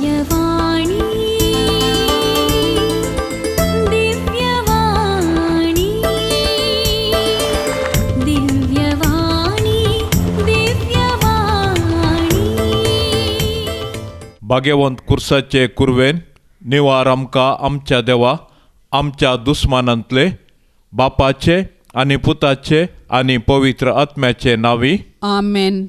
दिव्यवाणी दिव्यवाणी दिव्यवाणी दिव्यवाणी. भाग्यवंत कुर्साचे कुरवेन निवार आमकां आमच्या देवा आमच्या दुस्मानांतले बापाचे आनी पुताचे आनी पवित्र आत्म्याचे नांवी आमेन.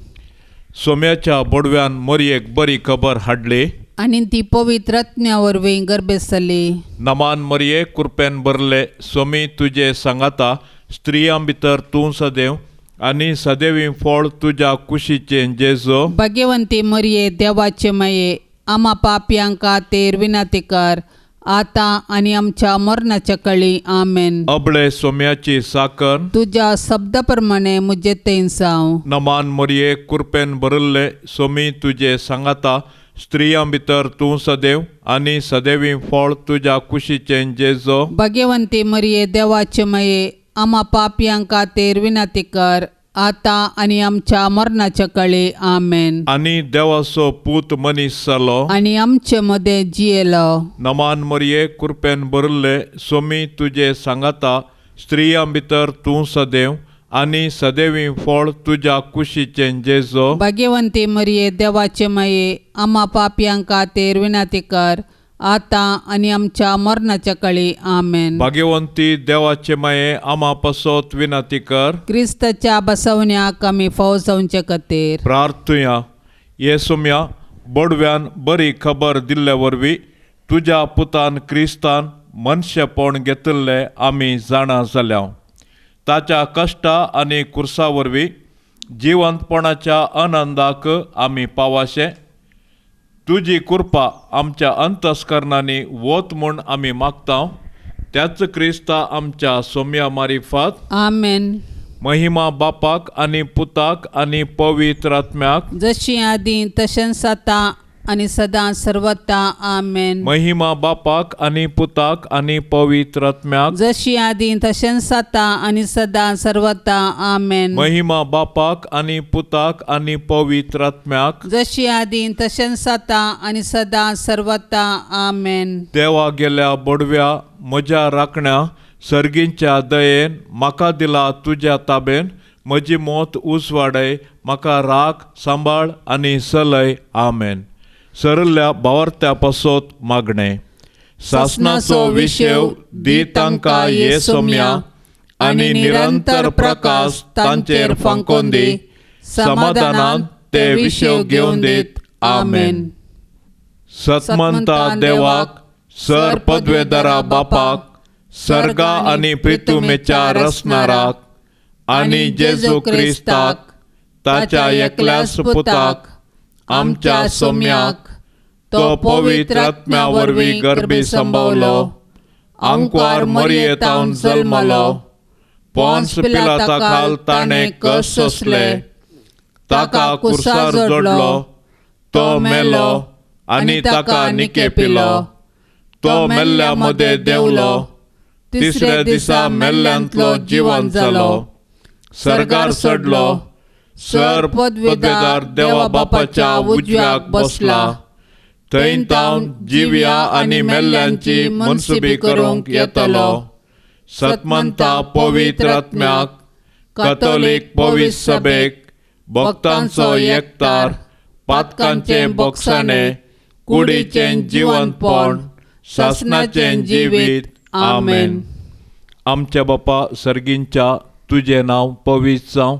सोम्याच्या बोडव्यान मोरयेक बरी खबर हाडली आनी ती पवित्र आत्म्या वरवीं गर्भेसली. नमान मरये कुरपेन भरले सोमी तुजे सांगाता स्त्रियां भितर तूं सदैव आनी सदैवी फळ तुज्या कुशीचें जेजो. भाग्यवंती मरये देवाचे माये आमा पापयांक खातीर विनंती कर आतां आनी आमच्या मरणाच्या कळी. आमेन. अबळे सोम्याची साकर तुज्या शब्दा प्रमाणे म्हजे थंय जावं. नमान मरये कुरपेन भरिल्ले सोमी तुजे सांगाता स्त्रियां भितर तूं सदैव आनी सदैवी फळ तुज्या कुशीचें जेजो. भाग्यवंती मरये देवाचे माये आमा पापयांक खातीर विनंती कर आतां आनी आमच्या मरणाच्या कळी. आमेन. आनी देवाचो पूत मनीस जालो आनी आमचे मदें जियेलो. नमान मरये कुरपेन भरिल्ले सोमी तुजे सांगाता स्त्रियां भितर तूं सदैव आनी सदैवी फळ तुज्या कुशीचें जेजो. भाग्यवंती मरये देवाचे माये आमा पापयांक खातीर विनंती कर आतां आनी आमच्या मरणाच्या कळी. आमेन. भाग्यवंती देवाचे माये आमा पासत विनंती कर. क्रिस्ताच्या बसवण्याक आमी फाव जावचे खातीर प्रार्थुया. ये सोम्या बोडव्यान बरी खबर दिल्ले वरवीं तुज्या पुतान क्रिस्तान मनशेपण घेतिल्लें आमी जाणा जाल्या. ताच्या कश्टा आनी कुर्सा वरवीं जिवंतपणाच्या आनंदाक आमी पावाशे. तुजी कृपा आमच्या अंतस्करणांनी वत म्हूण आमी मागता. त्याच क्रिस्ता आमच्या सोम्या मारिफात. आमेन. महिमा बापाक आनी पुताक आनी पवित्र आत्म्याक जशी आदी तशेंच आतां आनी सदां सर्वता. आमेन. महिमा बापाक आनी पुताक आनी पवित्र आत्म्याक जशी आदी तशेंच आतां आनी सदां सर्वता. आमेन. महिमा बापाक आनी पुताक आनी पवित्र आत्म्याक जशी आदी तशेंच आतां आनी सदां सर्वता. आमेन. देवा गेल्या बोडव्या म्हज्या राखण्या सर्गींच्या दयेन म्हाका दिला तुज्या ताबेन म्हजी मौत उजवाडय म्हाका राख सांबाळ आनी सलय. आमेन. सरल्या बावर्त्या पासत मागणें. सासणाचो विशेव दी तांकां ये सोम्या आनी निरंतर प्रकाश तांचेर फांकोन दी. समाधानान ते विशेव घेवन दीत. आमेन. सतमंता देवाक सर पदवेदारा बापाक सर्गा आनी प्रितुमेच्या रसणाराक आनी जेजू क्रिस्ताक ताच्या एकल्याच पुताक आमच्या सोम्याक तो पवित्र आत्म्या वरवीं गर्भी संभवलो आंकवार मरयेतावन जल्मलो पोन्स पिलाता खाल ताणें कस सोंसले ताका कुर्सार जोडलो तो मेलो आनी ताका निके पिलो तो मेल्ल्या मदें देंवलो तिसऱ्या दिसा मेल्ल्यांतलो जिवन जालो सर्गार चडलो सर पदवेदार देवा बापाच्या उजव्याक बसला थंय तावन जिव्या आनी मेल्ल्यांची मनसुबी करूंक येतलो. सतमंता पवित्र आत्म्याक कथोलीक पवित्र सभेक भक्तांचो एकतार पातकांचें बोगसाणें कुडीचें जिवनपण सासणाचें जिवीत. आमेन. आमच्या बापा सर्गींच्या तुजें नांव पवित्र जावं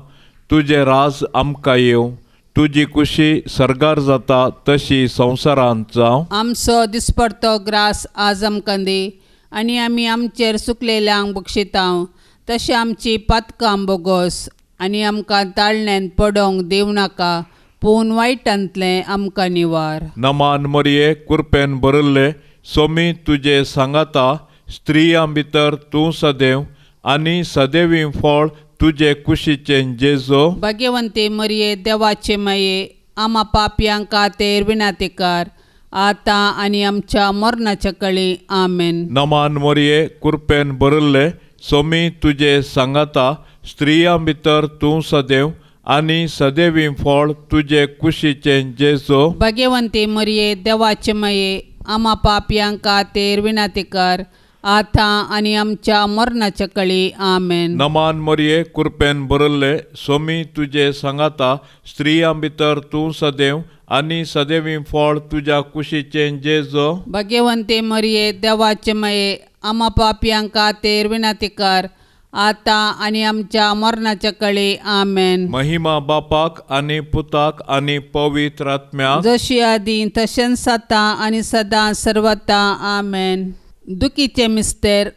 तुजें राज आमकां येवं तुजी कुशी सर्गार जाता तशी संवसारांत जावं. आमचो दिसपडतो ग्रास आज आमकां दी आनी आमी आमचेर सुकलेल्यांक बक्षितांव तशें आमची पातकां बोगोस आनी आमकां ताळण्यान पडोवंक दिवं नाका पूण वायटांतलें आमकां निवार. नमान मरये कुरपेन भरिल्ले सोमी तुजे सांगाता स्त्रियां भितर तूं सदैव आनी सदैवी फळ तुजे कुशीचें जेजो. भाग्यवंती मरये देवाचे माये आमा पापयांक खातीर विनंती कर आतां आनी आमच्या मरणाच्या कळी. आमेन. नमान मरये कुरपेन भरिल्ले सोमी तुजे सांगाता स्त्रियां भितर तूं सदैव आनी सदैवी फळ तुजे कुशीचें जेजू. भगवंती मरिये देवाचे मये आमा पापयांक खातीर विनंती कर आतां आनी आमच्या मरणाच्या कळी. आमेन. नमान मरिये कृपेन भरिल्ले सोमी तुजे सांगाता, स्त्रियां भितर तूं सदैव आनी सदैवी फळ तुज्या कुशीचें जेजू. भगवंती मरिये देवाचे मये आमा पापयांक खातीर विनंती कर आतां आनी आमच्या मरणाच्या कळी. आमेन. महिमा बापाक आनी पुताक आनी पवित्र आत्म्याक, जशी आदी तशेंच आतां आनी सदां सर्वता. आमेन. दुखीचे मिस्तेर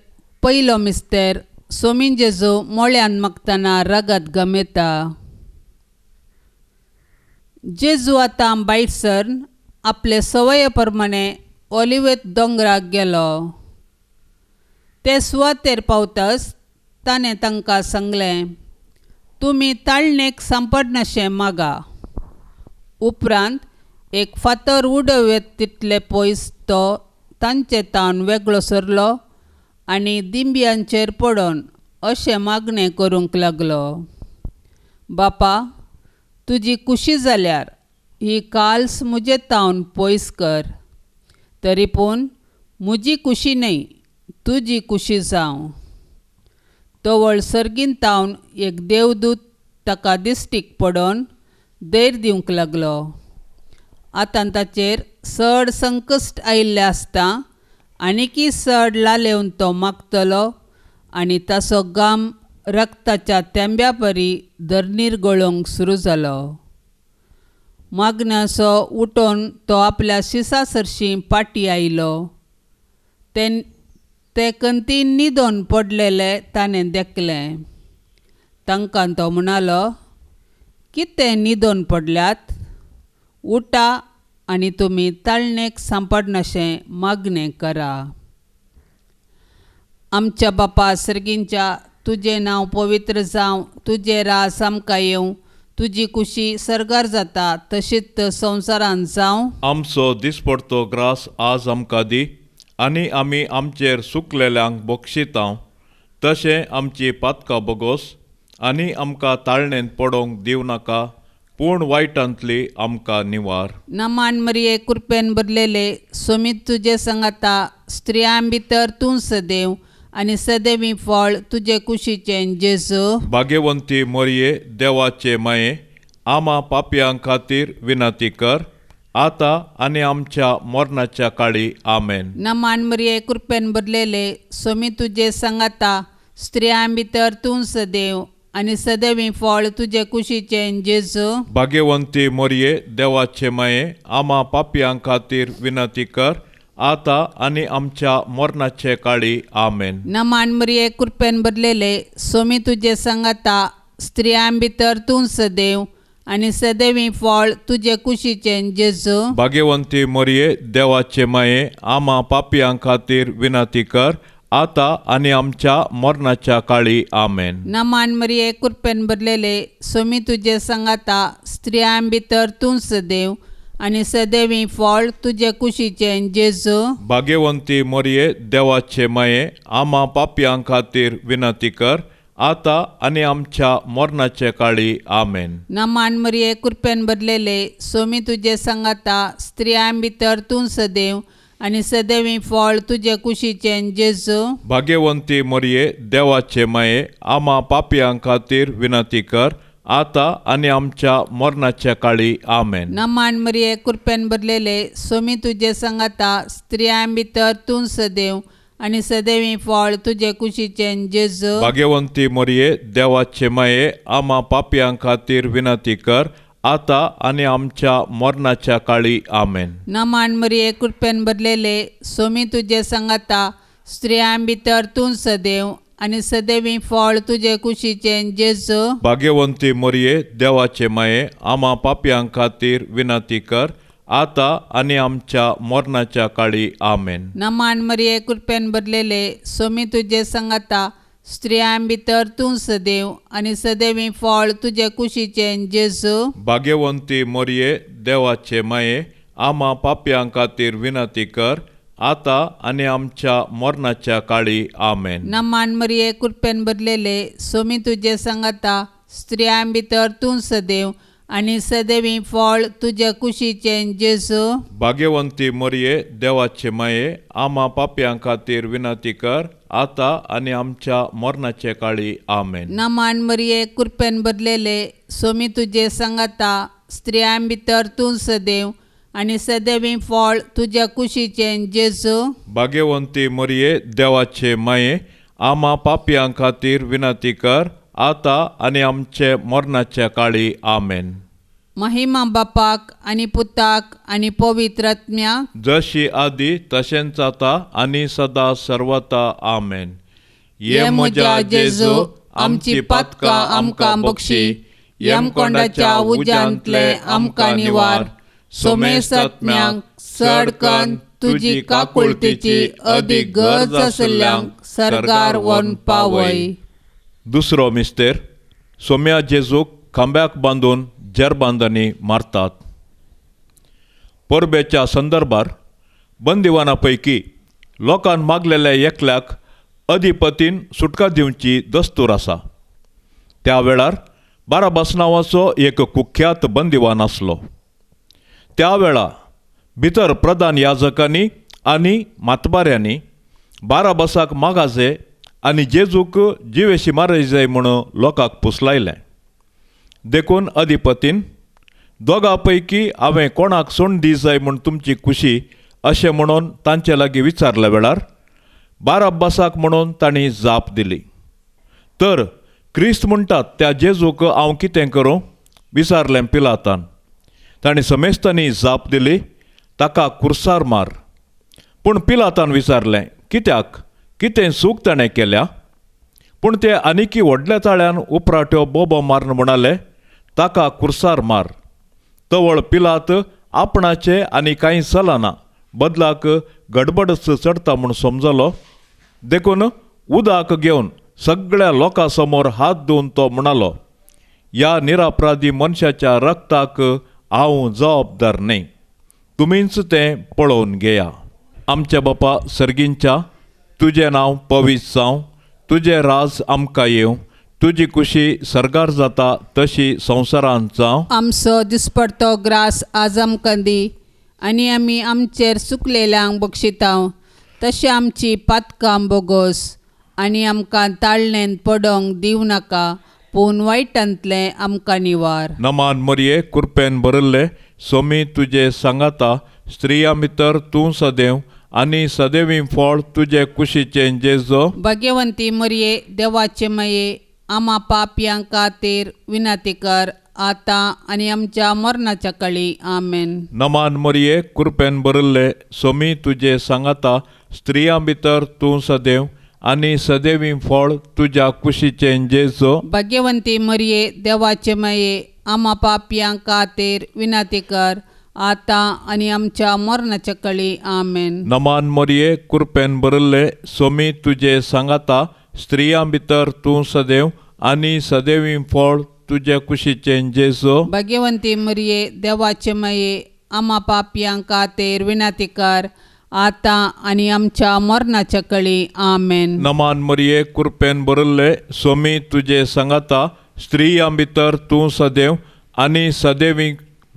पयलो मिस्तेर सोमीन जेजू मोळ्यान मागतना रगत गमेता. जेजू आतां भायर सरन आपले सवये प्रमाणे ओलिवेत दोंगराक गेलो. ते सुवातेर पावताच ताणें तांकां सांगलें, तुमी ताळणेक सांपडनाशें मागा. उपरांत एक फातर उडोवयेत तितले पयस तो तांचे तावन वेगळो सरलो आनी दिंब्यांचेर पडून अशें मागणें करूंक लागलो, बापा तुजी कुशी जाल्यार ही काल्स म्हजे तावन पयस कर, तरी पूण म्हजी कुशी न्हय तुजी कुशी जावं. तवळ सर्गीन तावन एक देवदूत ताका दिश्टीक पडून धैर्य दिवंक लागलो. आतां ताचेर चड संकश्ट आयिल्लें आसता आनीकय चड लालेवन तो मागतलो आनी ताचो घाम रक्ताच्या तेंब्या परी धरणीर गळोवंक सुरू जालो. मागण्याचो उठोवन तो आपल्या शिसा सरशीं पाटी आयलो. ते कंतीन न्हिदोन पडलेले ताणें देखलें. तांकां तो म्हणालो, कितें न्हिदोन पडल्यात? उठा आनी तुमी ताळणेक सांपडनाशें मागणें करा. आमच्या बापा सर्गींच्या, तुजें नांव पवित्र जावं, तुजें रास आमकां येवं, तुजी कुशी सर्गार जाता तशीच संवसारांत जावं. आमचो दिसपडतो ग्रास आज आमकां दी आनी आमी आमचेर सुकलेल्यांक बक्षितांव तशें आमची पातकां बोगोस आनी आमकां ताळणेंत पडोवंक दिवं नाका, पूण वायटांतली आमकां निवार. नमान मरिये कृपेन भरलेले सोमीत तुजे सांगाता, स्त्रियां भितर तूं सदैव आनी सदैवी फळ तुजे कुशीचें जेजू. भाग्यवंती मरिये देवाचे माये आमा पापयां खातीर विनंती कर आतां आनी आमच्या मरणाच्या काळी. आमेन. नमान मरिये कृपेन भरलेले सोमी तुजे सांगाता, स्त्रियां भितर तूं सदैव आनी सदैवी फळ तुजे कुशीचें जेजू. भाग्यवंती मरिये देवाचे माये आमा पापयां खातीर विनंती कर आतां आनी आमच्या मरणाचे काळी. आमेन. नमान मरिये कृपेन भरलेले सोमी तुजे सांगाता, स्त्रियां भितर तूं सदैव आनी सदैवी फळ तुजे कुशीचें जेजू. भाग्यवंती मरिये देवाचे माये आमा पापयां खातीर विनंती कर आतां आनी आमच्या मरणाच्या काळी. आमेन. नमान मरिये कृपेन भरलेले सोमी तुजे सांगाता, स्त्रियां भितर तूं सदैव आनी सदैवी फळ तुजे कुशीचें जेजू. भाग्यवंती मरिये देवाचे माये आमा पापयां खातीर विनंती कर आतां आनी आमच्या मरणाचे काळी. आमेन. नमान मरिये कृपेन भरलेले सोमी तुजे सांगाता, स्त्रियां भितर तूं सदैव आनी सदैवी फळ तुजे कुशीचें जेजू. भाग्यवंती मरिये देवाचे माये आमा पापयां खातीर विनंती कर आतां आनी आमच्या मरणाच्या काळी. आमेन. नमान मरिये कृपेन भरलेले सोमी तुजे सांगाता, स्त्रियां भितर तूं सदैव आनी सदैवी फळ तुजे कुशीचें जेजू. भाग्यवंती मरिये देवाचे माये आमा पापयां खातीर विनंती कर आतां आनी आमच्या मरणाच्या काळी. आमेन. नमान मरिये कृपेन भरलेले सोमी तुजे सांगाता, स्त्रियां भितर तूं सदैव आनी सदैवी फळ तुजे कुशीचें जेजू. भाग्यवंती मरिये देवाचे माये आमा पापयां खातीर विनंती कर आतां आनी आमच्या मरणाच्या काळी. आमेन. नमान मरिये कृपेन भरलेले सोमी तुजे सांगाता, स्त्रियां भितर तूं सदैव आनी सदैवी फळ तुजे कुशीचें जेजू. भाग्यवंती मरिये देवाचे माये आमा पापयां खातीर विनंती कर आतां आनी आमच्या मरणाच्या काळी. आमेन. नमान मरिये कृपेन भरलेले सोमी तुजे सांगाता, स्त्रियां भितर तूं सदैव आनी सदैवी फळ तुज्या कुशीचें जेजू. भाग्यवंती मरये देवाचे माये, आमा पापयां खातीर विनंती कर आतां आनी आमच्या मरणाचे काळी. आमेन. नमान मरये, कृपेन भरलेले, सोमी तुजे सांगाता, स्त्रियां भितर तूं सदैव आनी सदैवी फळ तुज्या कुशीचें जेजू. भाग्यवंती मरये देवाचे माये, आमा पापयां खातीर विनंती कर आतां आनी आमचे मरणाच्या काळी. आमेन. महिमा बापाक आनी पुताक आनी पवित्र आत्म्याक, जशी आदी तशेंच आतां आनी सदा सर्वता. आमेन. ये म्हज्या जेजू, आमची पातकां आमकां बक्षी, यमकोंडाच्या उज्यांतले आमकां निवार, सोमेसात्म्यांक चड कन्न तुजी काकुळतेची अदीक गरज आशिल्ल्यांक सर्गार व्हरून पावय. दुसरो मिस्तेर, सोम्या जेजूक खांब्याक बांदून जेरबांदांनी मारतात. परबेच्या संदर्भार बंदिवाना पैकी लोकान मागलेल्या एकल्याक अधिपतीन सुटका दिवची दस्तूर आसा. त्या वेळार बाराबास नांवाचो एक कुख्यात बंदिवान आसलो. त्या वेळा भितर प्रधान याजकांनी आनी मातबाऱ्यांनी बाराबासाक मागाजे आनी जेजूक जिवेशी मारय जाय म्हूण लोकांक पुसलायलें. देखून अधिपतीन दोगां पैकी हांवें कोणाक सोण दी जाय म्हूण तुमची खुशी अशें म्हणून तांचे लागीं विचारल्या वेळार बाराबासाक म्हणून तांणी जाप दिली. तर क्रिस्त म्हणटात त्या जेजूक हांव कितें करूं विचारलें पिलातान. तांणी समेस्तांनी जाप दिली, ताका कुर्सार मार. पूण पिलातान विचारलें, कित्याक, कितें चूक ताणें केल्या? पूण ते आनिकी व्हडल्या ताळ्यान उपराट्यो बोबो मारून म्हणाले, ताका कुर्सार मार. तवळ पिलात आपणाचे आनी कांय चलना बदलाक गडबडच चडटा म्हूण समजलो. देखून उदक घेवन सगळ्या लोकां समोर हात धुवन तो म्हणालो, ह्या निरापराधी मनशाच्या रक्ताक हांव जबाबदार न्हय, तुमीच तें पळोवन घेया. आमच्या बापा सर्गींच्या, तुजें नांव पवित्र जावं, तुजें राज आमकां येवं, तुजी खुशी सर्गार जाता तशी संवसारांत जावं. आमचो दिसपडतो ग्रास आज आमकां दी आनी आमी आमचेर चुकलेल्यांक बक्षितांव तशें आमची पातकां बोगोस आनी आमकां ताळणेंत पडोंक दिवं नाका, पूण वायटांतलें आमकां निवार. नमान मरये, कुरपेन भरिल्ले, सोमी तुजे सांगाता, स्त्रियां भितर तूं सदैव आनी सदैवी फळ तुजे कुशीचें जेजो. भाग्यवंती मरये, देवाचे माये, आमा पापयां खातीर विनंती कर आतां आनी आमच्या मरणाच्या काळी. आमेन. नमान मरये, कुरपेन भरिल्ले, सोमी तुजे सांगाता, स्त्रियां भितर तूं सदैव आनी सदैवी फळ तुज्या कुशीचें जेजो. भाग्यवंती मरये, देवाचे माये, आमा पापयां खातीर विनंती कर आतां आनी आमच्या मरणाच्या काळी. आमेन. नमान मरये, कुरपेन भरिल्ले, सोमी तुजे सांगाता, स्त्रियां भितर तूं सदैव आनी सदैवी फळ तुज्या कुशीचें जेजो. भाग्यवंती मरये, देवाचे माये, आमा पापयां खातीर विनंती कर आतां आनी आमच्या मरणाच्या काळी. आमेन. नमान मरये, कुरपेन भरिल्ले, सोमी तुजे सांगाता, स्त्रियां भितर तूं सदैव आनी सदैवी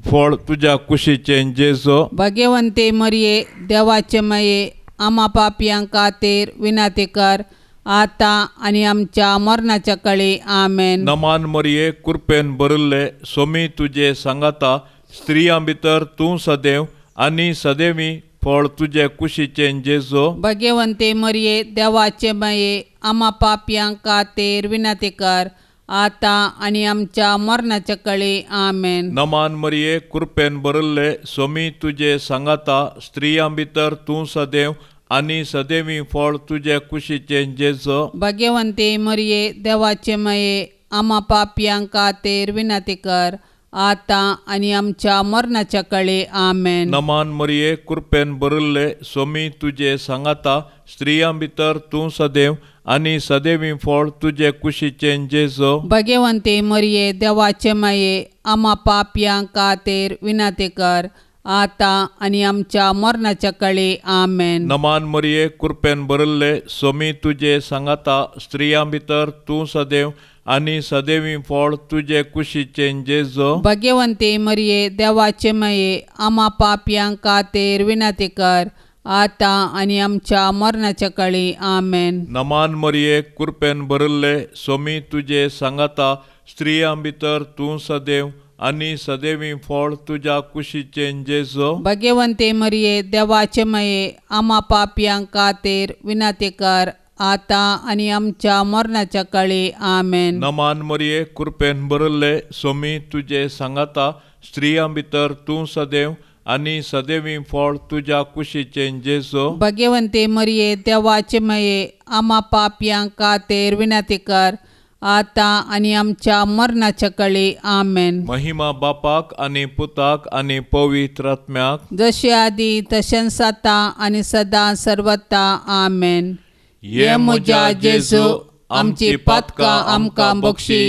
फळ तुज्या कुशीचें जेजो. भाग्यवंती मरये, देवाचे माये, आमा पापयां खातीर विनंती कर आतां आनी आमच्या मरणाच्या काळी. आमेन. नमान मरये, कुरपेन भरिल्ले, सोमी तुजे सांगाता, स्त्रियां भितर तूं सदैव आनी सदैवी फळ तुजे कुशीचें जेजो. भाग्यवंती मरये, देवाचे माये, आमा पापयां खातीर विनंती कर आतां आनी आमच्या मरणाच्या काळी. आमेन. नमान मरये, कुरपेन भरिल्ले, सोमी तुजे सांगाता, स्त्रियां भितर तूं सदैव आनी सदैवी फळ तुजे कुशीचें जेजो. भाग्यवंती मरये, देवाचे माये, आमा पापयां खातीर विनंती कर आतां आनी आमच्या मरणाच्या काळी. आमेन. नमान मरये, कुरपेन भरिल्ले, सोमी तुजे सांगाता, स्त्रियां भितर तूं सदैव आनी सदैवी फळ तुजे कुशीचें जेजो. भाग्यवंती मरये, देवाचे माये, आमा पापयां खातीर विनंती कर आतां आनी आमच्या मरणाच्या काळी. आमेन. नमान मरये, कुरपेन भरिल्ले, सोमी तुजे सांगाता, स्त्रियां भितर तूं सदैव आनी सदैवी फळ तुजे कुशीचें जेजो. भाग्यवंती मरिये देवाचे माये आमा पापयां खातीर विनंती कर आतां आनी आमच्या मरणाच्या काळी. आमेन. नमान मरिये कृपेन भरिल्ले सोमी तुजे सांगाता, स्त्रियां भितर तूं सदैव आनी सदैवी फळ तुज्या कुशीचें जेजो. भाग्यवंती मरिये देवाचे माये आमा पापयां खातीर विनंती कर आतां आनी आमच्या मरणाच्या काळी. आमेन. नमान मरिये कृपेन भरिल्ले सोमी तुजे सांगाता, स्त्रियां भितर तूं सदैव आनी सदैवी फळ तुज्या कुशीचें जेजो. भाग्यवंती मरिये देवाचे माये आमा पापयां खातीर विनंती कर आतां आनी आमच्या मरणाच्या काळी. आमेन. महिमा बापाक आनी पुताक आनी पवित्र आत्म्याक, जशे आदी तशेंच आतां आनी सदां सर्वता. आमेन. ये म्हज्या जेजू आमची पातकां आमकां बक्षी,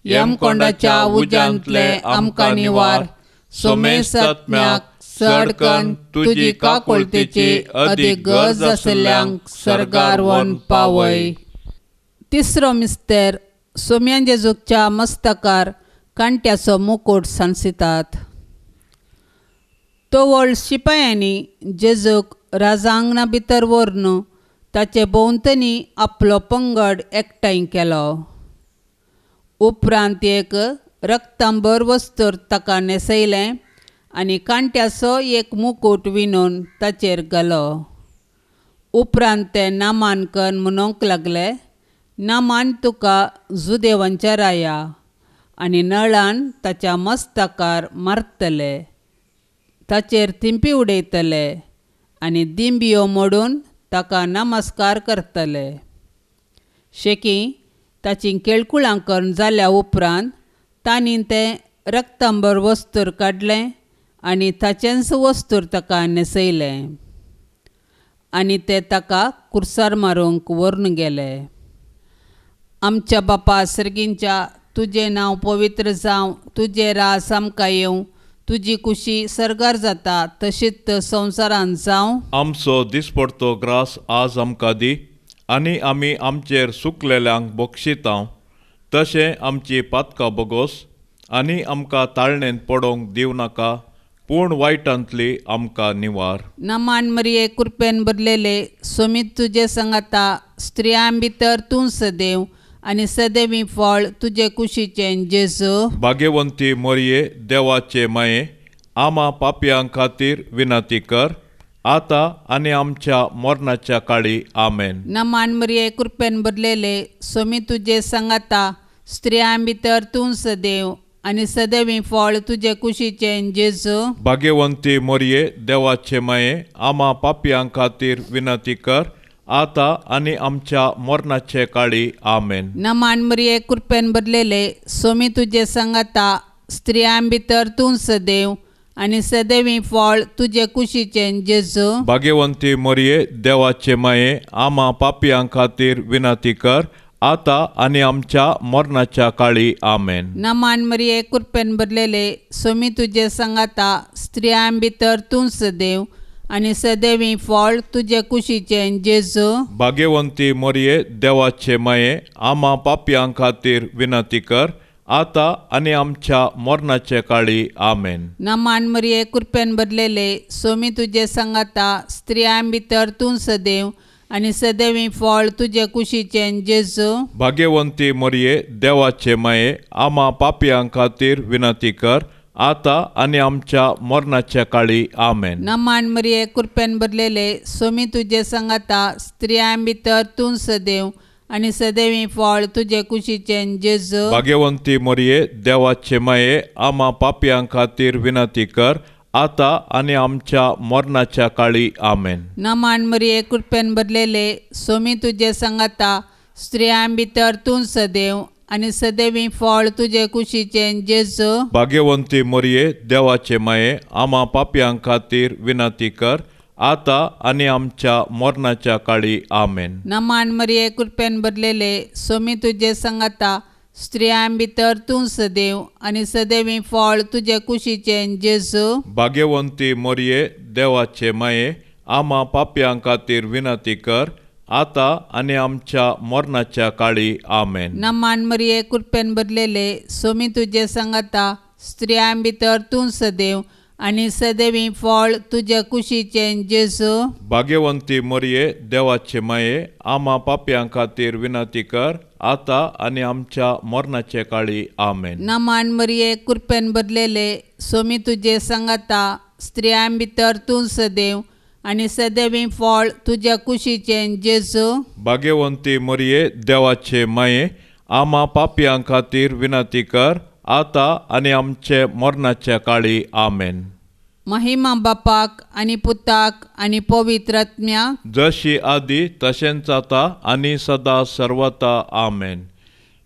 यमकोंडाच्या उज्यांतले आमकां निवार, सोमेसात्म्याक चडकन तुजी काकुळतेची अदीक गरज आशिल्ल्यांक सर्गार व्हरून पावय. तिसरो मिस्तेर सोम्यान जेजूच्या मस्तकार कांट्याचो मुकूट सांसितात. तवळ शिपायांनी जेजूक राजांगणा भितर व्हरून ताचे भोंवतणी आपलो पंगड एकठांय केलो. उपरांत एक रक्तांबर वस्त्र ताका न्हेसयलें आनी कांट्याचो एक मुकूट विणून ताचेर घालो. उपरांत ते नामांकन म्हणूंक लागले, नामान तुका जुदेवांच्या राया, आनी नळान ताच्या मस्तकार मारतले, ताचेर थिंपी उडयतले आनी दिंबियो मोडून ताका नमस्कार करतले. शेकी ताची केळकुळां करून जाल्या उपरांत तांणी तें रक्तांबर वस्त्र काडलें आनी ताचेंच वस्त्र ताका न्हेसयलें आनी ते ताका कुर्सार मारूंक व्हरून गेले. आमच्या बापा सर्गींच्या, तुजें नांव पवित्र जावं, तुजें राज आमकां येवं, तुजी कुशी सर्गार जाता तशीच संवसारांत जावं. आमचो दिसपडतो ग्रास आज आमकां दी आनी आमी आमचेर सुकलेल्यांक बक्षितांव, तशें आमची पातकां बोगोस आनी आमकां ताळणेंत पडोवंक दिवं नाका, पूण वायटांतली आमकां निवार. नमान मरिये कृपेन भरलेले सोमीत तुजे संगाता, स्त्रियां भितर तूं सदैव आनी सदैवी फळ तुजे कुशीचें जेजू. भाग्यवंती मरिये देवाचे माये आमा पापयां खातीर विनंती कर आतां आनी आमच्या मरणाच्या काळी. आमेन. नमान मरिये कृपेन भरलेले सोमी तुजे संगाता, स्त्रियां भितर तूं सदैव आनी सदैवी फळ तुजे कुशीचें जेजू. भाग्यवंती मरिये देवाचे माये आमा पापयां खातीर विनंती कर आतां आनी आमच्या मरणाचे काळी. आमेन. नमान मरिये कृपेन भरलेले सोमी तुजे संगाता, स्त्रियां भितर तूं सदैव आनी सदैवी फळ तुजे कुशीचें जेजू. भाग्यवंती मरिये देवाचे माये आमा पापयां खातीर विनंती कर आतां आनी आमच्या मरणाच्या काळी. आमेन. नमान मरिये कृपेन भरलेले सोमी तुजे संगाता, स्त्रियां भितर तूं सदैव आनी सदैवी फळ तुजे कुशीचें जेजू. भाग्यवंती मरिये देवाचे माये आमा पापयां खातीर विनंती कर आतां आनी आमच्या मरणाचे काळी. आमेन. नमान मरिये कृपेन भरलेले सोमी तुजे संगाता, स्त्रियां भितर तूं सदैव आनी सदैवी फळ तुजे कुशीचें जेजू. भाग्यवंती मरिये देवाचे माये आमा पापयां खातीर विनंती कर आतां आनी आमच्या मरणाच्या काळी. आमेन. नमान मरिये कृपेन भरलेले सोमी तुजे संगाता, स्त्रियां भितर तूं सदैव आनी सदैवी फळ तुजे कुशीचें जेजू. भाग्यवंती मरिये देवाचे माये आमा पापयां खातीर विनंती कर आतां आनी आमच्या मरणाच्या काळी. आमेन. नमान मरिये कृपेन भरलेले सोमी तुजे संगाता, स्त्रियां भितर तूं सदैव आनी सदैवी फळ तुजे कुशीचें जेजू. भाग्यवंती मरिये देवाचे माये आमा पापयां खातीर विनंती कर आतां आनी आमच्या मरणाच्या काळी. आमेन. नमान मरिये कृपेन भरलेले सोमी तुजे संगाता, स्त्रियां भितर तूं सदैव आनी सदैवी फळ तुजे कुशीचें जेजू. भाग्यवंती मरिये देवाचे माये आमा पापयां खातीर विनंती कर आतां आनी आमच्या मरणाच्या काळी. आमेन. नमान मरिये, कृपेन भरलेले, सोमी तुजे सांगाता, स्त्रियां भितर तूं सदैव आनी सदैवी फळ तुज्या कुशीचें जेजू. भाग्यवंती मरिये, देवाचे माये, आमा पापयां खातीर विनंती कर, आतां आनी आमच्या मरणाचे काळी. आमेन. नमान मरिये, कृपेन भरलेले, सोमी तुजे सांगाता, स्त्रियां भितर तूं सदैव आनी सदैवी फळ तुज्या कुशीचें जेजू. भाग्यवंती मरिये, देवाचे माये, आमा पापयां खातीर विनंती कर, आतां आनी आमचे मरणाच्या काळी. आमेन. महिमा बापाक आनी पुताक आनी पवित्र आत्म्याक, जशी आदी तशेंच आतां आनी सदा सर्वता. आमेन.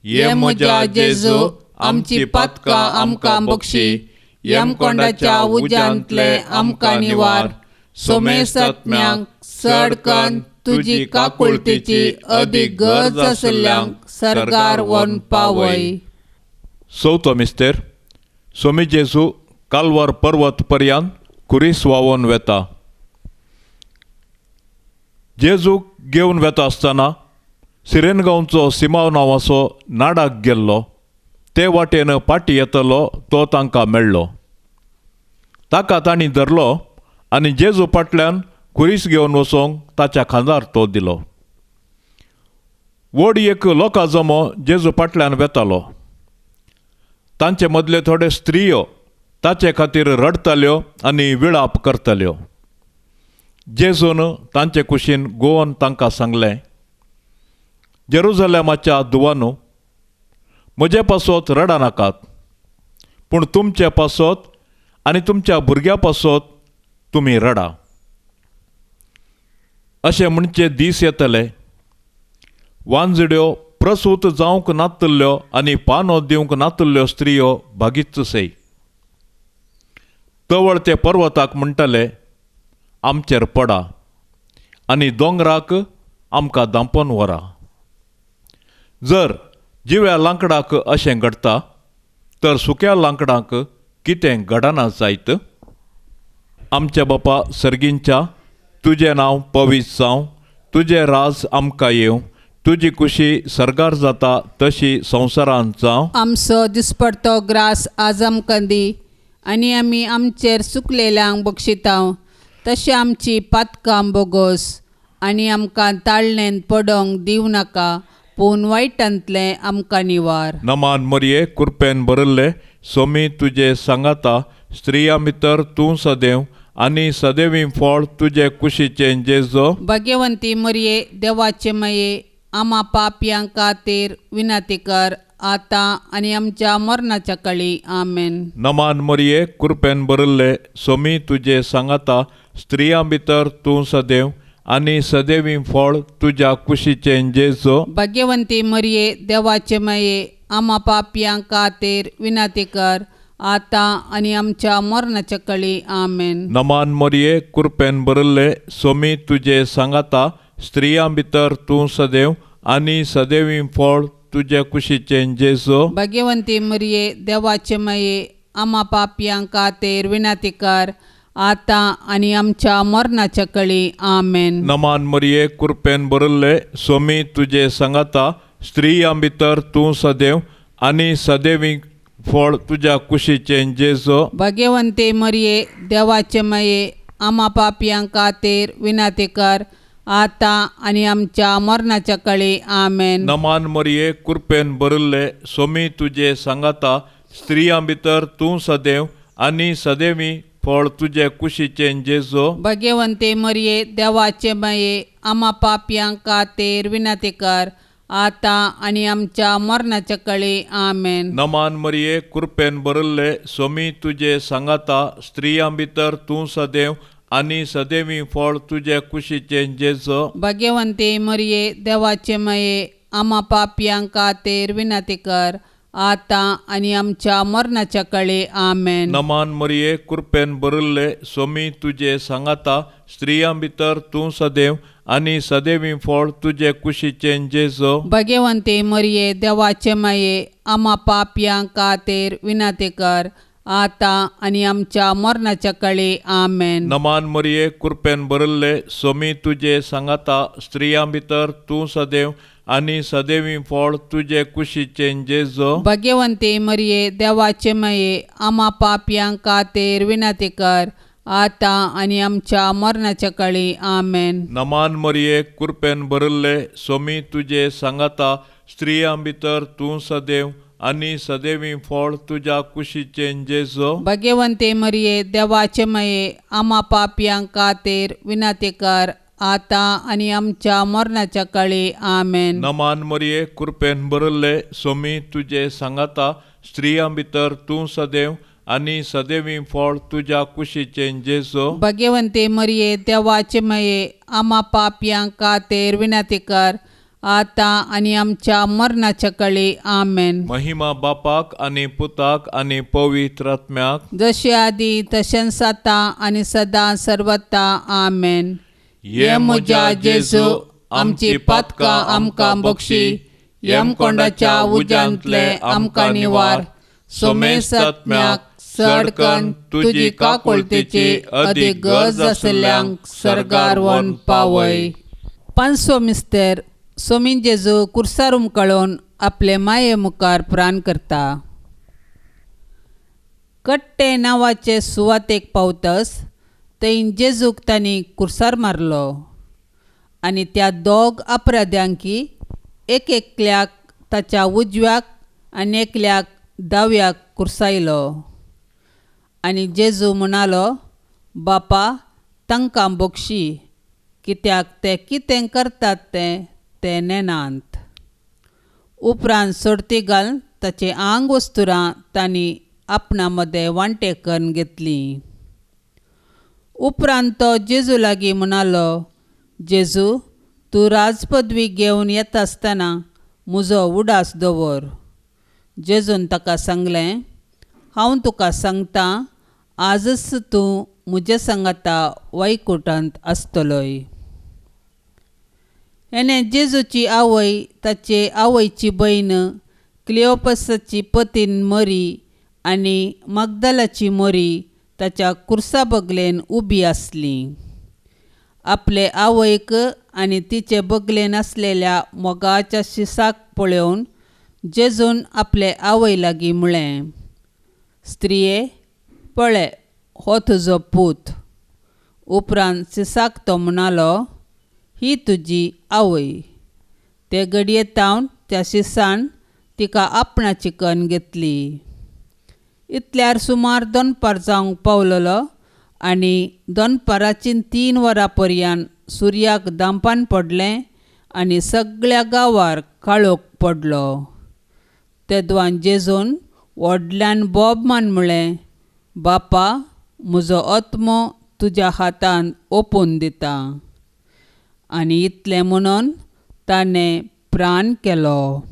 ये म्हज्या जेजू, आमची पातकां आमकां बक्षी, यमकोंडाच्या उज्यांतले आमकां निवार, सोमेसात्म्यांक चड कन्न तुजी काकुळतीची अदीक गरज आशिल्ल्यांक सर्गार व्हरून पावय. चवथो मिस्तेर. सोमी जेजू कालवार पर्वत पर्यंत खुरीस व्हांवोन वेता. जेजूक घेवन वेता आसतना सिरेन गांवचो सिमाव नांवाचो नाडाक गेल्लो. ते वाटेन फाटी येतलो तो तांकां मेळ्ळो. ताका तांणी धरलो आनी जेजू फाटल्यान खुरीस घेवन वचोंक ताच्या खांदार तो दिलो. व्हड एक लोकां जमो जेजू फाटल्यान वेतालो. तांचे मदले थोडे स्त्रियो ताचे खातीर रडटाल्यो आनी विळाप करताल्यो. जेजून तांचे कुशीन गोवन तांकां सांगलें, जेरुजलेमाच्या दुवानू, म्हजे पासत रडनाकात, पूण तुमचे पासत आनी तुमच्या भुरग्या पासत तुमी रडा. अशें म्हणचे दीस येतले, वांजड्यो प्रसूत जावंक नातल्ल्यो आनी पानो दिवंक नातल्ल्यो स्त्रियो भागीच सय. तवळ ते पर्वताक म्हणटले, आमचेर पडा, आनी दोंगराक आमकां दांपोन व्हरा. जर जिव्या लांकडाक अशें घडटा तर सुक्या लांकडाक कितें घडना जायत? आमच्या बापा सर्गींच्या, तुजें नांव पवित्र जावं, तुजें राज आमकां येवं, तुजी कुशी सर्गार जाता तशी संवसारांत जावं. आमचो दिसपडतो ग्रास आज आमकां दी, आनी आमी आमचेर चुकलेल्यांक बक्षितांव, तशें आमची पातकां बोगोस, आनी आमकां ताळणेंत पडोंक दिवं नाका, पूण वायटांतलें आमकां निवार. नमान मरिये, कृपेन भरिल्ले, सोमी तुजे सांगाता, स्त्रियां भितर तूं सदैव आनी सदैवी फळ तुजे कुशीचें जेजो. भाग्यवंती मरिये, देवाचे माये, आमा पापयां खातीर विनंती कर, आतां आनी आमच्या मरणाच्या काळी. आमेन. नमान मरिये, कृपेन भरिल्ले, सोमी तुजे सांगाता, स्त्रियां भितर तूं सदैव आनी सदैवी फळ तुज्या कुशीचें जेजो. भाग्यवंती मरिये, देवाचे माये, आमा पापयां खातीर विनंती कर, आतां आनी आमच्या मरणाच्या काळी. आमेन. नमान मरिये, कृपेन भरिल्ले, सोमी तुजे सांगाता, स्त्रियां भितर तूं सदैव आनी सदैवी फळ तुज्या कुशीचें जेजो. भाग्यवंती मरिये, देवाचे माये, आमा पापयां खातीर विनंती कर, आतां आनी आमच्या मरणाच्या काळी. आमेन. नमान मरिये, कृपेन भरिल्ले, सोमी तुजे सांगाता, स्त्रियां भितर तूं सदैव आनी सदैवी फळ तुज्या कुशीचें जेजो. भाग्यवंती मरिये, देवाचे माये, आमा पापयां खातीर विनंती कर, आतां आनी आमच्या मरणाच्या काळी. आमेन. नमान मरिये, कृपेन भरिल्ले, सोमी तुजे सांगाता, स्त्रियां भितर तूं सदैव आनी सदैवी फळ तुजे कुशीचें जेजो. भाग्यवंती मरिये, देवाचे माये, आमा पापयां खातीर विनंती कर, आतां आनी आमच्या मरणाच्या काळी. आमेन. नमान मरिये, कृपेन भरिल्ले, सोमी तुजे सांगाता, स्त्रियां भितर तूं सदैव आनी सदैवी फळ तुजे कुशीचें जेजो. भाग्यवंती मरिये, देवाचे माये, आमा पापयां खातीर विनंती कर, आतां आनी आमच्या मरणाच्या काळी. आमेन. नमान मरिये, कृपेन भरिल्ले, सोमी तुजे सांगाता, स्त्रियां भितर तूं सदैव आनी सदैवी फळ तुजे कुशीचें जेजो. भाग्यवंती मरिये, देवाचे माये, आमा पापयां खातीर विनंती कर, आतां आनी आमच्या मरणाच्या काळी. आमेन. नमान मरिये, कृपेन भरिल्ले, सोमी तुजे सांगाता, स्त्रियां भितर तूं सदैव आनी सदैवी फळ तुजे कुशीचें जेजू. भाग्यवंती मरिये, देवाचे माये, आमा पापयांक खातीर विनंती कर, आतां आनी आमच्या मरणाच्या काळी. आमेन. नमान मरिये, कृपेन भरिल्ले, सोमी तुजे सांगाता, स्त्रियां भितर तूं सदैव आनी सदैवी फळ तुज्या कुशीचें जेजू. भाग्यवंती मरिये, देवाचे माये, आमा पापयांक खातीर विनंती कर, आतां आनी आमच्या मरणाच्या काळी. आमेन. नमान मरिये, कृपेन भरिल्ले, सोमी तुजे सांगाता, स्त्रियां भितर तूं सदैव आनी सदैवी फळ तुज्या कुशीचें जेजू. भाग्यवंती मरिये, देवाचे माये, आमा पापयांक खातीर विनंती कर, आतां आनी आमच्या मरणाच्या काळी. आमेन. महिमा बापाक आनी पुताक आनी पवित्र आत्म्याक, जशे आदी तशेंच आतां आनी सदां सर्वता. आमेन. हे म्हज्या जेजू, आमची पातकां आमकां बक्षी, यमकोंडाच्या उज्यांतले आमकां निवार, सोमेसात्म्याक सडकन तुजी काकुळतेची अदीक गरज आशिल्ल्यांक सर्गार व्हरून पावय. पांचवो मिस्तेर. सोमी जेजू कुर्सार उमकळून आपले माये मुखार प्राण करता. कट्टे नांवाचे सुवातेक पावतस थंय जेजूक तांणी कुर्सार मारलो आनी त्या दोग अपराध्यांकी एक एकल्याक ताच्या उजव्याक आनी एकल्याक दाव्याक कुर्सायलो. आनी जेजू म्हणालो, बापा, तांकां बक्षी, कित्याक ते कितें करतात तें ते नेनात. उपरांत सोडती घालून ताचें आंग वस्तुरां तांणी आपणा मदें वांटे करून घेतलीं. उपरांत तो जेजू लागीं म्हणालो, जेजू, तूं राजपदवी घेवन येता आसतना म्हजो उडास दवर. जेजून ताका सांगलें, हांव तुका सांगतां, आजच तूं म्हजे सांगाता वैकुटांत आसतलोय. हेणे जेजूची आवय, ताचे आवयची भयण, क्लियोपसाची पतीन मरी आनी मगदलाची मरी ताच्या कुर्सा बगलेन उबी आसली. आपले आवयक आनी तिचे बगलेन आसलेल्या मोगाच्या शिसाक पळोवन जेजून आपले आवय लागीं म्हळें, स्त्रिये, पळय, हो तुजो पूत. उपरांत शिसाक तो म्हणालो, ही तुजी आवय. ते घडये तावन त्या शिसान तिका आपणाची कन्न घेतली. इतल्यार सुमार दनपार जावंक पावलेलो आनी दनपाराची 3 वरां पर्यंत सुर्याक दांपान पडलें आनी सगळ्या गांवार काळोख पडलो. तेदवान जेजून व्हडल्यान बोब मान म्हळें, बापा, म्हजो आत्मो तुज्या हातान ओपून दिता. आनी इतलें म्हणून ताणें प्राण केलो.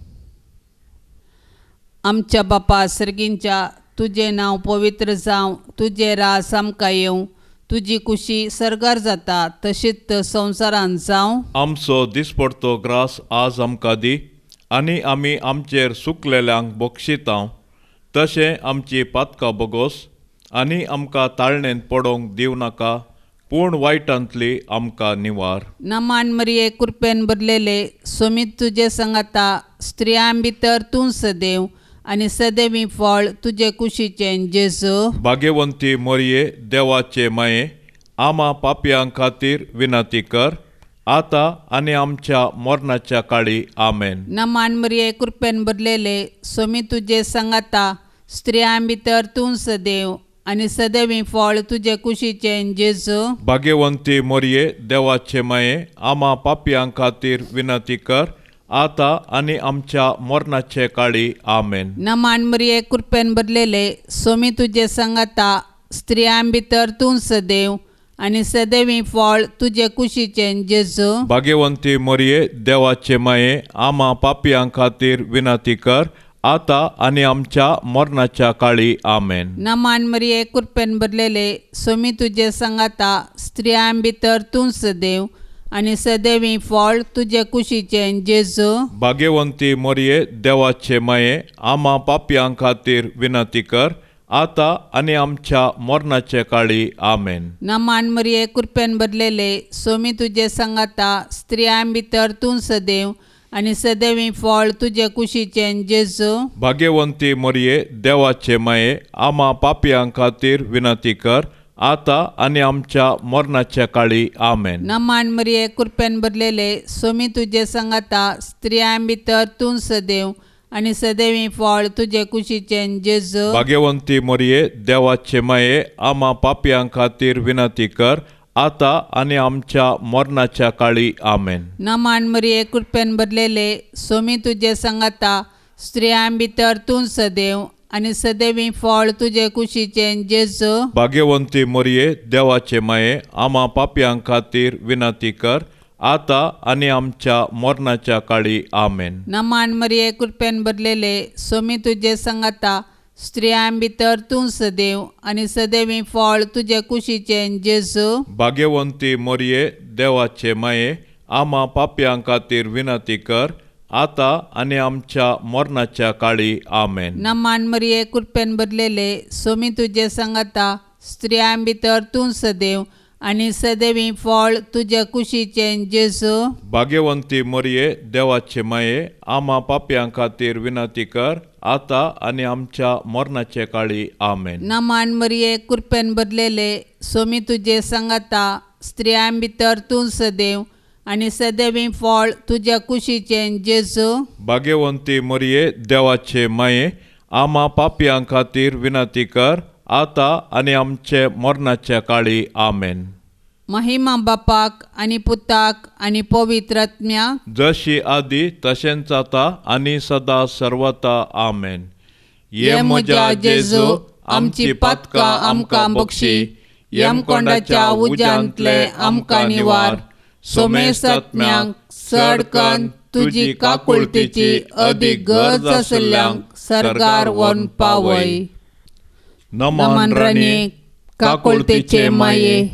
आमच्या बापा सर्गींच्या, तुजें नांव पवित्र जावं, तुजें राज आमकां येवं, तुजी कुशी सर्गार जाता तशीच संवसारांत जावं. आमचो दिसपडतो ग्रास आज आमकां दी आनी आमी आमचेर सुकलेल्यांक बक्षितांव, तशें आमची पातकां बगोस आनी आमकां ताळणेंत पडोवंक दिवं नाका, पूण वायटांतली आमकां निवार. नमान मरिये, कृपेन भरलेले, सोमीत तुजे सांगाता, स्त्रियां भितर तूं सदैव आनी सदैवी फळ तुजे कुशीचें जेजू. भाग्यवंती मरिये, देवाचे माये, आमा पापयां खातीर विनंती कर, आतां आनी आमच्या मरणाच्या काळी. आमेन. नमान मरिये, कृपेन भरलेले, सोमी तुजे सांगाता, स्त्रियां भितर तूं सदैव आनी सदैवी फळ तुजे कुशीचें जेजू. भाग्यवंती मरिये, देवाचे माये, आमा पापयां खातीर विनंती कर, आतां आनी आमच्या मरणाचे काळी. आमेन. नमान मरिये, कृपेन भरलेले, सोमी तुजे सांगाता, स्त्रियां भितर तूं सदैव आनी सदैवी फळ तुजे कुशीचें जेजू. भाग्यवंती मरिये, देवाचे माये, आमा पापयां खातीर विनंती कर, आतां आनी आमच्या मरणाच्या काळी. आमेन. नमान मरिये, कृपेन भरलेले, सोमी तुजे सांगाता, स्त्रियां भितर तूं सदैव आनी सदैवी फळ तुजे कुशीचें जेजू. भाग्यवंती मरिये, देवाचे माये, आमा पापयां खातीर विनंती कर, आतां आनी आमच्या मरणाचे काळी. आमेन. नमान मरिये कृपेन भरलेले सोमी तुजे सांगाता, स्त्रियां भितर तूं सदैव आनी सदैवी फळ तुजे कुशीचें जेजू. भाग्यवंती मरिये देवाचे माये, आमा पापयां खातीर विनंती कर, आतां आनी आमच्या मरणाच्या काळी. आमेन. नमान मरिये कृपेन भरलेले सोमी तुजे सांगाता, स्त्रियां भितर तूं सदैव आनी सदैवी फळ तुजे कुशीचें जेजू. भाग्यवंती मरिये देवाचे माये, आमा पापयां खातीर विनंती कर, आतां आनी आमच्या मरणाच्या काळी. आमेन. नमान मरिये कृपेन भरलेले सोमी तुजे सांगाता, स्त्रियां भितर तूं सदैव आनी सदैवी फळ तुजे कुशीचें जेजू. भाग्यवंती मरिये देवाचे माये, आमा पापयां खातीर विनंती कर, आतां आनी आमच्या मरणाच्या काळी. आमेन. नमान मरिये कृपेन भरलेले सोमी तुजे सांगाता, स्त्रियां भितर तूं सदैव आनी सदैवी फळ तुजे कुशीचें जेजू. भाग्यवंती मरिये देवाचे माये, आमा पापयां खातीर विनंती कर, आतां आनी आमच्या मरणाच्या काळी. आमेन. नमान मरिये कृपेन भरलेले सोमी तुजे सांगाता, स्त्रियां भितर तूं सदैव आनी सदैवी फळ तुजे कुशीचें जेजू. भाग्यवंती मरिये देवाचे माये, आमा पापयां खातीर विनंती कर, आतां आनी आमच्या मरणाचे काळी. आमेन. नमान मरिये कृपेन भरलेले सोमी तुजे सांगाता, स्त्रियां भितर तूं सदैव आनी सदैवी फळ तुज्या कुशीचें जेजू. भाग्यवंती मरिये देवाचे माये, आमा पापयां खातीर विनंती कर, आतां आनी आमचे मरणाच्या काळी. आमेन. महिमा बापाक आनी पुताक आनी पवित्र आत्म्याक, जशी आदी तशेंच आतां आनी सदा सर्वता. आमेन. ये म्हज्या जेजू, आमची पातकां आमकां बक्षी, यमकोंडाच्या उज्यांतले आमकां निवार, सोमेसात्म्यांक चड कन्न तुजी काकुळतीची अदीक गरज आशिल्ल्यांक सर्गार व्हरून पावय. नमन राणी काकुळतेचे माये,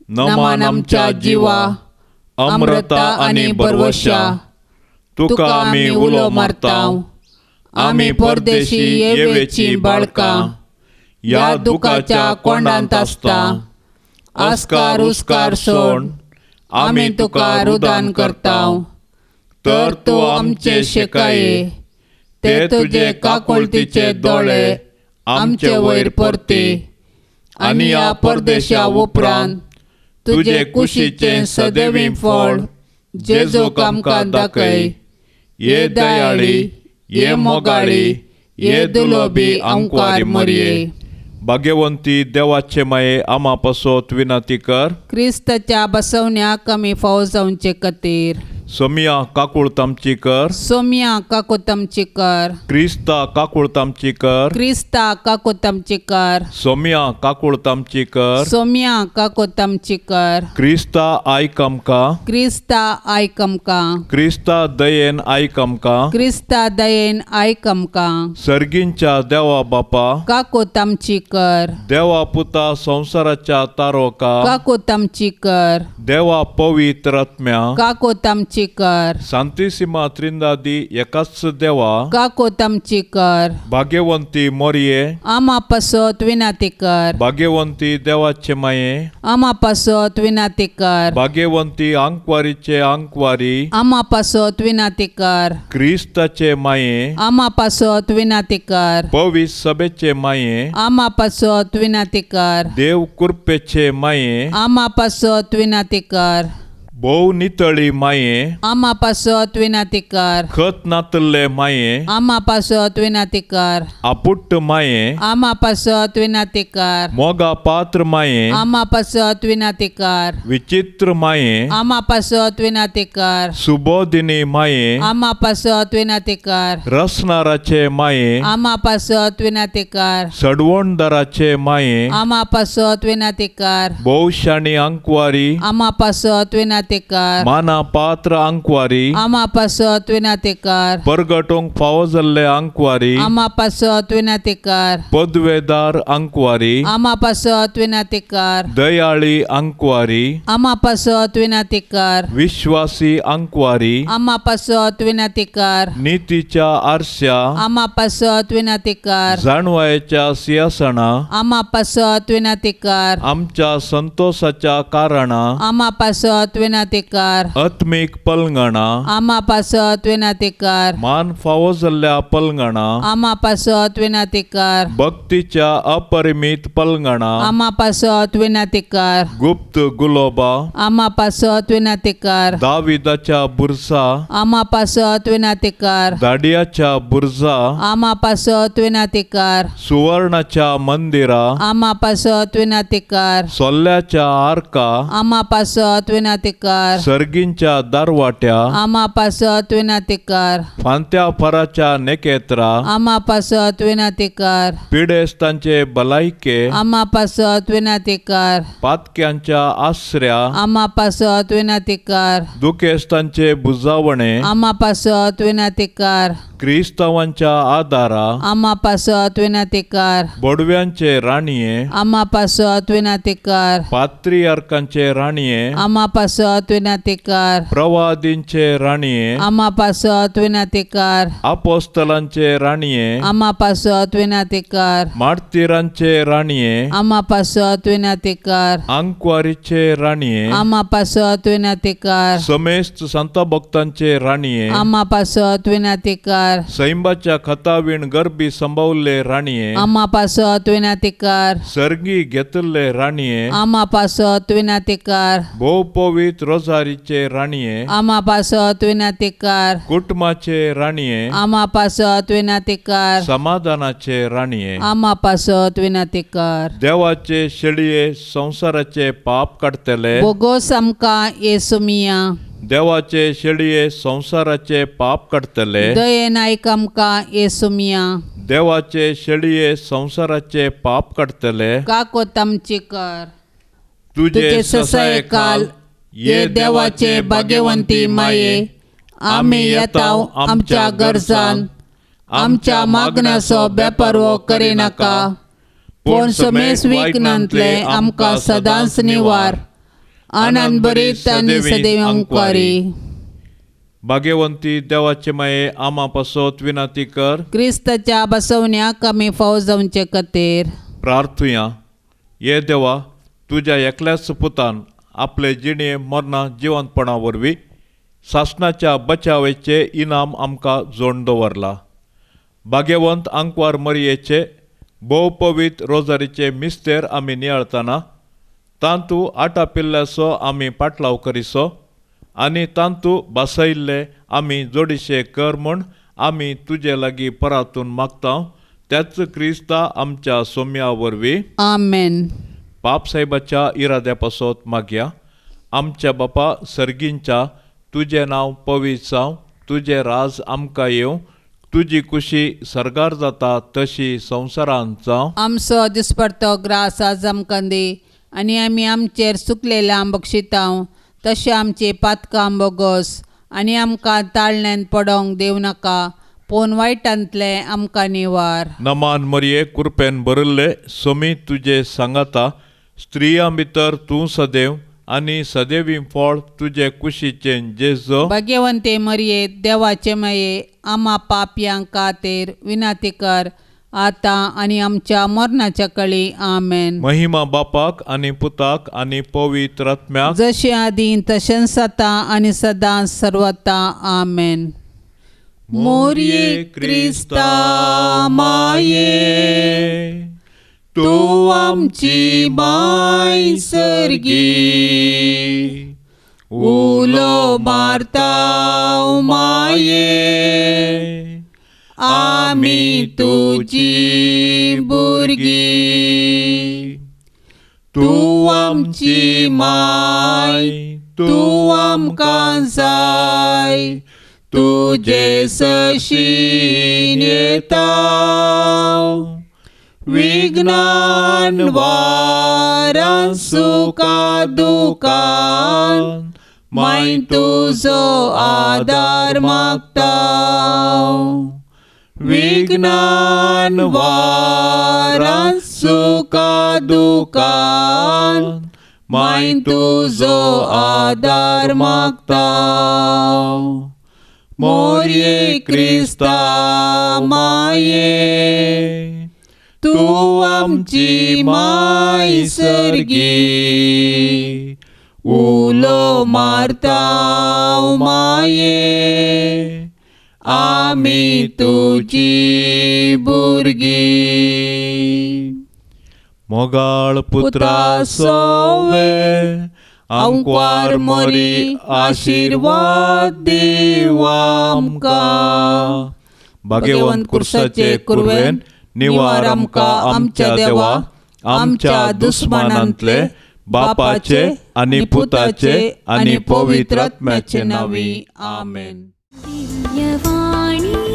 नमन आमच्या जिवा, अमृता आनी बरवशा, तुका आमी उलो मारता, आमी परदेशी येवेची बाळकां, ह्या दुखाच्या कोंडांत आसता, आस्कार उस्कार सोड आमी तुका रुदान करता, तर तूं आमचे शेकाये, ते तुजे काकुळतीचे दोळे आमचे वयर परती, आनी ह्या परदेशा उपरांत तुजे कुशीचें सदैवी फळ जेजूक आमकां दाखय. ये दयाळी, ये मोगाळी, ये दुलोबी आंकवारी मरिये, भाग्यवंती देवाचे माये, आमा पासत विनंती कर, क्रिस्ताच्या बसवण्याक आमी फावो जावचे खातीर. सोमिया काकुळत आमची कर, सोमिया काकुळत आमची कर, क्रिस्ता काकुळत आमची कर, क्रिस्ता काकुळत आमची कर, सोमिया काकुळत आमची कर, सोमिया काकुळत आमची कर, क्रिस्ता आयक आमकां, क्रिस्ता आयक आमकां, क्रिस्ता दयेन आयक आमकां, क्रिस्ता दयेन आयक आमकां. सर्गींच्या देवा बापा, काकुळत आमची कर, देवा पुता संवसाराच्या तारोका, काकुळत आमची कर, देवा पवित्र आत्म्या, काकुळत आमची कर, सांतिसिमा त्रिंदादी एकाच देवा, काकुळत आमची कर, भाग्यवंती मोरये, आमा पासत विनंती कर, भाग्यवंती देवाचे माये, आमा पासत विनंती कर, भाग्यवंती आंकवारीचे आंकवारी, आमा पासत विनंती कर, क्रिस्ताचे माये, आमा पासत विनंती कर, पवित्र सभेचे माये, आमा पासत विनंती कर, देव कृपेचे माये, आमा पासत विनंती कर, भोव नितळी माये, आमा पासत विनंती कर, खत नातल्ले माये, आमा पासत विनंती कर, आपुट्ट माये, आमा पासत विनंती कर, मोगा पात्र माये, आमा पासत विनंती कर, विचित्र माये, आमा पासत विनंती कर, सुबोधिनी माये, आमा पासत विनंती कर, रसनाराचे माये, आमा पासत विनंती कर, सडवणदाराचे माये, आमा पासत विनंती कर, भोवशाणी आंकवारी, आमा पासत विनंती विनातेकार माना पात्र आंकवारी आमा पासत विनातेकार परगटूंक फावो जाल्ले आंकवारी आमा पासत विनातेकार पदवेदार आंकवारी आमा पासत विनातेकार दयाळी आंकवारी आमा पासत विनातेकार विश्वासी आंकवारी आमा पासत विनातेकार नितीच्या आरश्या आमा पासत विनातेकार जाणवायेच्या सिंहासना आमा पासत विनातेकार आमच्या संतोषाच्या कारणा आमा पासत विनातेकार आत्मीक पलंगणा आमा पासत विनातेकार मान फावो जाल्ल्या पलंगणा आमा पासत विनातेकार भक्तीच्या अपरिमीत पलंगणा आमा पासत विनातेकार गुप्त गुलोबा आमा पासत विनातेकार दाविदाच्या बुरसा आमा पासत विनातेकार दाडियाच्या बुरजा आमा पासत विनातेकार सुवर्णाच्या मंदिरा आमा पासत विनातेकार सोल्ल्याच्या आर्का आमा पासत विनातेकार सर्गींच्या दारवाट्या आमा पासत विनातेकार फांत्या फराच्या नेकेत्रा आमा पासत विनातेकार पिडेस्तांचे भलायके आमा पासत विनातेकार पातक्यांच्या आसऱ्या आमा पासत विनातेकार दुखेस्तांचे बुजावणे आमा पासत विनातेकार क्रिस्तांवांच्या आदारा आमा पासत विनातेकार बोडव्यांचे राणये आमा पासत विनातेकार पात्रियार्कांचे राणये आमा पासत विनातेकार प्रवादींचे राणये आमा पासत विनातेकार आपोस्तलांचे राणये आमा पासत विनातेकार मार्तिरांचे राणये आमा पासत विनातेकार आंकवारीचे राणये आमा पासत विनातेकार समेस्त संत भक्तांचे राणये आमा पासत विनातेकार सैंबाच्या खतावीण गर्भी संभवल्ले राणये आमा पासत विनातेकार सर्गी घेतल्ले राणये आमा पासत विनातेकार भोवपवीत रोजारीचे राणये आमा पासत विनातेकार कुटुंबाचे राणये आमा पासत विनातेकार समाधानाचे राणये आमा पासत विनातेकार देवाचे शेळये संवसाराचे पाप काडटले बोगोस आमकां येसुमिया देवाचे शेळये संवसाराचे पाप काडटले दयेन आयक आमकां येसुमिया देवाचे शेळये संवसाराचे पाप काडटले काकोत आमची कर तुझे तुझे ससायकाल ये देवाचे भाग्यवंती माये आमी येताव आमच्या गरजान आमच्या मागण्याचो बेपर्वो करिनाका पूण समेस विघ्नांतले आमकां सदांच निवार आनंद भरीत आनी सदैव अंकवारी भाग्यवंती देवाचे माये आमा पासत विनंती कर क्रिस्ताच्या बसवण्याक आमी फाव जावचे खातीर प्रार्थुया ये देवा तुज्या एकल्याच पुतान आपले जिणे मरणां जिवंतपणा वरवीं सासणाच्या बचावेचे इनाम आमकां जोड दवरला भाग्यवंत आंकवार मरयेचे भोवपवीत रोजारीचे मिस्तेर आमी नियाळतना तांतू आटापिल्ल्याचो आमी पाटलाव करिसो आनी तांतू बसयल्ले आमी जोडीशे कर म्हूण आमी तुजे लागीं परातून मागता त्याच क्रिस्ता आमच्या सोम्या वरवीं आमेन. बापसाहेबाच्या इराद्या पासत मागया. आमच्या बापा सर्गींच्या तुजें नांव पवित्र जावं, तुजें राज आमकां येवं, तुजी कुशी सर्गार जाता तशी संवसारांत जावं. आमचो दिसपडतो ग्रास आज आमकां दी आनी आमी आमचेर सुकलेल्या बक्षितांव तशें आमचे पातकां बोगोस आनी आमकां ताळण्यान पडोंक दिवं नाका पूण वायटांतलें आमकां निवार. नमान मरये कुरपेन भरिल्ले सोमी तुजे सांगाता, स्त्रियां भितर तूं सदैव आनी सदैवी फळ तुजे कुशीचें जेजो. भाग्यवंते मरये देवाचे माये आमा पापयां खातीर विनंती कर आतां आनी आमच्या मरणाच्या कळी. आमेन. महिमा बापाक आनी पुताक आनी पवित्र आत्म्याक, जशें आदीं तशेंच आतां आनी सदां सर्वता. आमेन. मोरये क्रिस्ता माये तूं आमची माय सर्गी, उलो मारता माये आमी तुजी भुरगीं. तूं आमची माय, तूं आमकां जाय, तुजे सशीन येता विघ्नान वारान सुखा दुखान माय तुजो आदार मागता. विज्ञान वारान सुखा दुकान माय तुजो आदार मागता. मोरये क्रिस्ता माये तूं आमची माय सर्गी उलो मारता माये आमी तुजी भुरगीं. मोगाळ पुत्रा सोवे आंकवार मोरी आशिर्वाद दीव आमकां. भाग्यवंत कुर्साचे कुरवेन निवार आमकां आमच्या देवा आमच्या दुस्मानांतले बापाचे आनी पुताचे आनी पवित्र आत्म्याचे नांवी. आमेन. दिव्यवाणी.